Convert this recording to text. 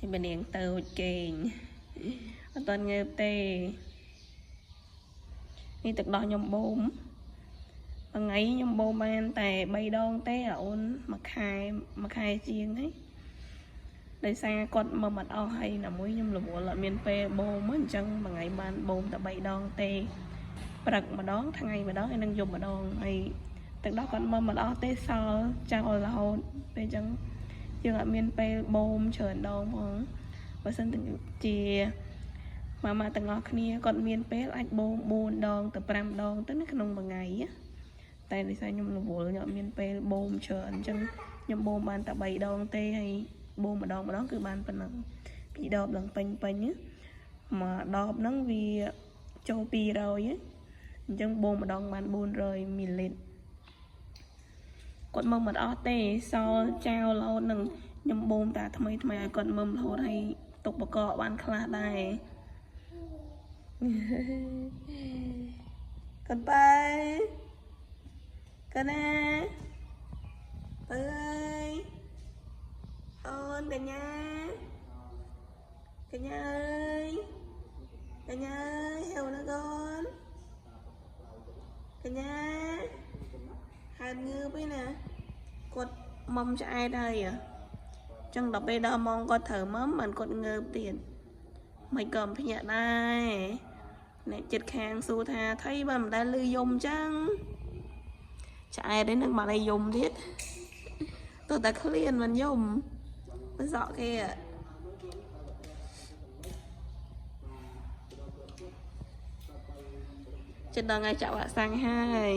នេះបនាងតូចគេងអត់តងើបទេនេះទឹកដោះខ្ញុំបូមមួយថ្ងៃខ្ញុំបូមបានតែ3ដងទេអាអូនមួយខែមួយខែជាងហើយដោយសារគាត់មកមិនអស់ហើយណាមួយខ្ញុំរវល់អត់មានពេលបូមអញ្ចឹងមួយថ្ងៃបានបូមតែ3ដងទេព្រឹកម្ដងថ្ងៃម្ដងហើយនឹងយប់ម្ដងហើយទឹកដោះគាត់មកមិនអស់ទេសល់ចោលរហូតពេលអញ្ចឹងយើងអត់មានពេលបូមច្រើនដងផងបើសិនជាម៉ាម៉ាទាំងអស់គ្នាគាត់មានពេលអាចបូម4ដងទៅ5ដងទៅនៅក្នុងមួយថ្ងៃណាតែដោយសារខ្ញុំរវល់ខ្ញុំអត់មានពេលបូមច្រើនអញ្ចឹងខ្ញុំបូមបានតែ3ដងទេហើយបូមម្ដងម្ដងគឺបានប៉ុណ្ណឹងពីរដបឡើងពេញពេញណាមួយដបហ្នឹងវាចូល200ណាអញ្ចឹងបូមម្ដងបាន400មីលីលីត្រគាត់មកមិនអស់ទេសល់ចោលរហូតនឹងខ្ញុំបូមតាថ្មីថ្មីឲ្យគាត់មើមរហូតហើយទុកបកកបានខ្លះដែរកូនបែកូនណាបើអើយអូនកញ្ញាកញ្ញាអើយកញ្ញាអើយហៅណាកូនកញ្ញាហៅងើបឯណាគាត់មុំឆ្អែតហើយអញ្ចឹងដល់ពេលដល់ម៉ោងគាត់ត្រូវមុំមិនគាត់ងើបទៀតមិនក៏មិនភ្ញាក់ដែរអ្នកចិត្តខាងសួរថាថៃបើមិនដែលលឺយំអញ្ចឹងឆ្អែតឯនឹងបានឲ្យយំទៀតតើតែឃ្លានមិនយំមិនសក់គេอะចិត្តដល់ថ្ងៃចាក់វ៉ាក់សាំងហើយ